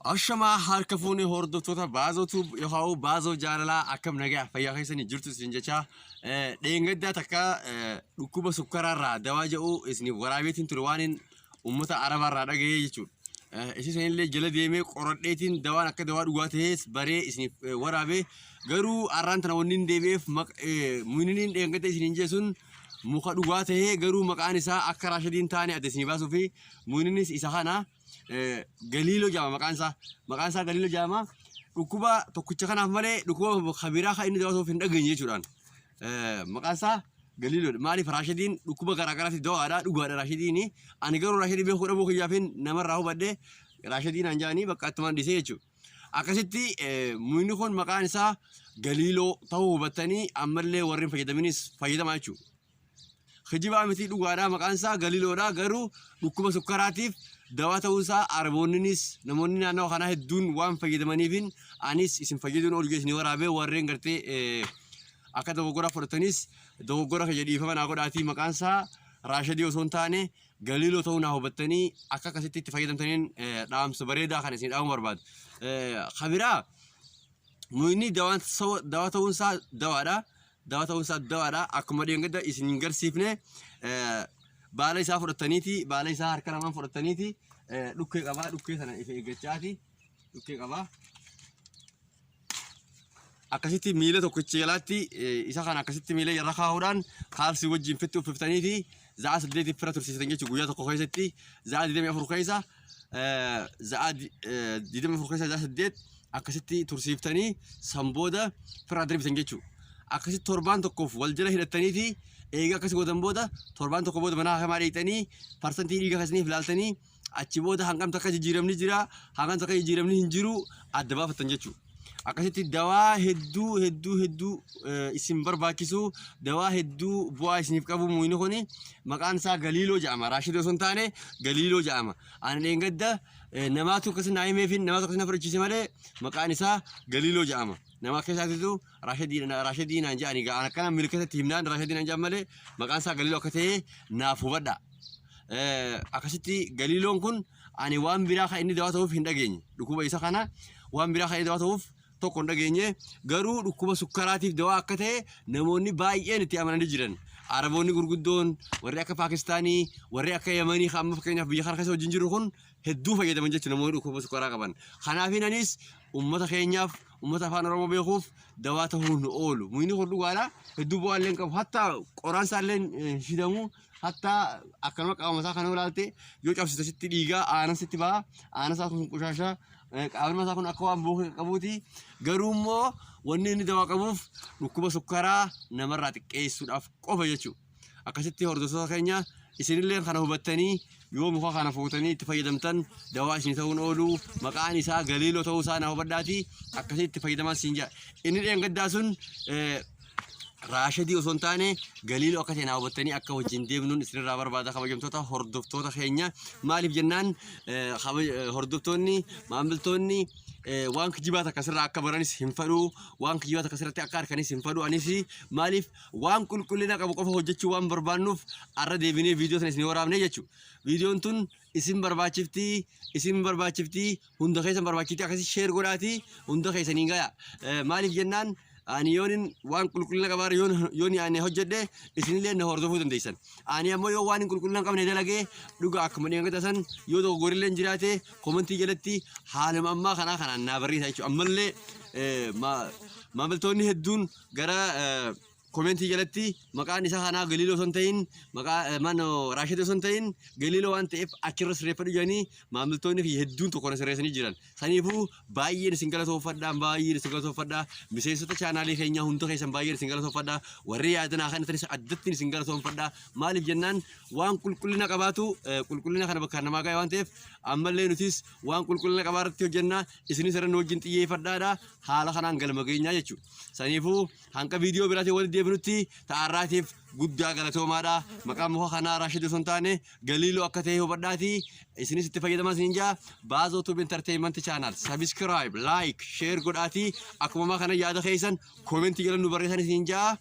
Ashamaa harka fuunee hordoftoota Baazoo Tube yookaan Baazoo Jaalalaa, akkam nagaa fayyaa keessanii jirtu isin jecha. Dheengaddaa takka dhukkuba sukkaraarraa dawaa jedhu isiniif waraabeetiin ture, waan uummata Arabaarraa dhagahee jechuudha. Isin sanillee jala deemee qoradheetiin dawaan akka dawaa dhugaa ta'es baree isiniif waraabee, garuu har'aan tana wanni hin deebi'eef muyniniin dheengadda isiniin jee sun muka dhugaa ta'ee garuu maqaan isaa akka raashadiin taane adda isinii baasuu fi muyninis isa kana. Galiiloo jedhama maqaan isaa. Maqaan isaa Galiiloo jedhama. Dhukkuba tokkicha kanaaf malee dhukkuba kabiraa kan inni dawaa hin dhageenye jechuudhaan. Maqaan isaa Galiiloodha. Maaliif raashadiin dhukkuba garaa garaatiif dawaadha, dhugaadha raashadiin. Ani garuu raashadii beekuu dhabuu kiyyaafin namarraa hubadhe, raashadiin aan jedhanii bakka attumaan dhiisee jechuudha. Akkasitti mukni kun maqaan isaa Galiiloo ta'uu hubattanii ammallee warri hin fayyadaminis fayyadamaa jechuudha. Kijibaa miti, dhugaadha, maqaan isaa Galiiloodha, garuu dhukkuba sukkaraatiif dawaa ta'uu isaa Araboonninis namoonni naannawa kanaa hedduun waan fayyadamaniifin anis isin fayyaduun oolu isin waraabee. Warreen gartee akka dogoggora fudhatanis dogoggora kiyya dhiifama naa godhaatii, maqaan isaa Raashadii osoo hin taane Galiiloo ta'uu naa hubattanii akka akkasitti itti fayyadamtaniin dhaamsa bareedaa kan isin dhaamuu barbaadu. Kabiraa mukni dawaa ta'uun isaa dawaadha. Dawaa ta'uun isaa dawaadha. Akkuma dheengadda isin hin garsiifne, baala isaa fudhataniiti, baala isaa harka lamaan fudhataniiti, dhukkee qabaa, dhukkee sana ifa eeggachaati, dhukkee qabaa. Akkasitti miila tokkicha jalaatti isa kana akkasitti miila irra kaa'uudhaan kaalsii wajjin fitti uffiftaniiti za'a 8 fira tursiisan jechuudha. Guyyaa tokko keessatti za'a 24 keessa, za'a 24 keessa za'a 8 akkasitti tursiiftanii san booda firaa darbitan jechuudha. Akkasitti torbaan tokkoof wal jala hidhattaniiti, eega akkas gootan booda torbaan tokko booda mana hakimaa dheeyxanii parsantii dhiiga keessaniif ilaaltanii, achi booda hangam takka jijjiiramni jira, hangam takka jijjiiramni hin jiru adda baafattan jechuudha. Akkasitti dawaa hedduu hedduu hedduu isin barbaachisu, dawaa hedduu bu'aa isiniif qabu muyni kuni maqaan isaa Galiiloo jedhama. Raashidoo osoo hin taane Galiiloo jedhama. Ani dheengadda namaatu akkasi naa himeefin namaatu akkasi na fudhachiise malee maqaan isaa Galiiloo jedhama. Nama akka isaatitu Raashidii naan jedhani ga'an akkana milkatatti himnaan Raashidii naan jedhan malee maqaan isaa Galiiloo akka ta'e naaf hubadha. Akkasitti Galiiloon kun ani waan biraa kan inni dawaa ta'uuf hin dhageenye. Dhukkuba isa kana waan biraa kan inni dawaa ta'uuf tokko hin dhageenye, garuu dhukkuba sukkaraatiif dawaa akka ta'e namoonni baay'een itti amananii jiran. Araboonni gurguddoon warri akka Paakistaanii, warri akka Yamanii kan amma fakkeenyaaf biyya kana keessa wajjin jiru kun hedduu fayyadaman jechuudha namoonni dhukkuba sukkaraa qaban. Kanaafin anis uummata keenyaaf, uummata afaan Oromoo beekuuf dawaa ta'uu hin oolu. Mukni kun dhugaadha. Hedduu bu'aa illee hin qabu. Hatta qoraan isaa illee hin shidamu. Hatta akkanuma qaama isaa kana ilaalte yoo cabsite sitti dhiigaa, aanan sitti ba'a. Aanan isaa kun qushaasha. Qaamni isaa kun akka waan buukee qabuuti. Garuu immoo wanni inni dawaa qabuuf dhukkuba sukkaraa namarraa xiqqeessuudhaaf qofa jechuudha. Akkasitti hordoftoota keenya, isinillee kana hubattanii yoo muka kana fuutanii itti fayyadamtan dawaa isin ta'uun oolu, maqaan isaa Galiiloo ta'uu isaa na hubadhaati akkasitti itti fayyadamaa siin jedha. Inni dheengaddaa sun Raashadii osoo hin taane Galiiloo akka ta'e naa hubattanii akka wajjin deemnuun isinirraa barbaada, kabajamtoota hordoftoota keenya. Maaliif jennaan, hordoftoonni maamiltoonni waan kijibaa takka sirraa akka baranis hin fedhu, waan kijibaa takka sirratti akka arkanis hin fedhu. Anis maaliif waan qulqullina qabu qofa hojjechuu waan barbaannuuf arra deebinee viidiyoo sana isin waraabne jechuudha. Viidiyoon tun isin barbaachifti, isin barbaachifti, hunda keessan barbaachifti. Akkasii share godhaati hunda keessaniin gaya. Maaliif jennaan, ani yoonin waan qulqullina qabaare yoon ani hojjedhe isinillee na hordofuu dandeessan. Ani ammoo yoo waan hin qulqullina hin qabne dalagee, dhuga akkuma dhiyangata san yoo dogoggorrillee jiraate komentii jalatti haaluma ammaa kanaa kanaan naa barreessa jechuudha. Ammallee maamiltoonni hedduun gara komentii jalatti maqaan isaa kanaa Galiiloo osoo hin ta'in, maqaa mano Raashid osoo hin ta'in Galiiloo waan ta'eef achirra sirreeffadhu jedhanii maamiltoonni kiyya hedduun tokko na sirreessanii jiran. Saniifuu baay'een isin galatoomfadha, baay'een isin galatoomfadha. Miseensota chaanaalii keenyaa hunda keessan baay'een isin galatoomfadha. Warri yaadanaa kana tanis addatti isin galatoomfadha. Maaliif jennaan, waan qulqullina qabaatu qulqullina kana bakka namaa ga'e waan ta'eef ammallee nutis waan qulqullina qabaa irratti hojjenna. Isinis irra nu wajjin xiyyeeffadhaadha. Haala kanaan galma geenyaa jechuudha. Saniifuu hanqa viidiyoo biraatiin walitti deebinutti ta'arraatiif guddaa galatoomaadha. Maqaan muka kanaa Raashid osoo hin taane Galiiloo akka ta'e hubadhaati. Isinis itti fayyadamaa isiniin jaa. Baazoo Tube Entertainment Channel subscribe, like, share godhaati. Akkuma ammaa kana yaada keessan koomentii jala nu barreessan isiniin jaa.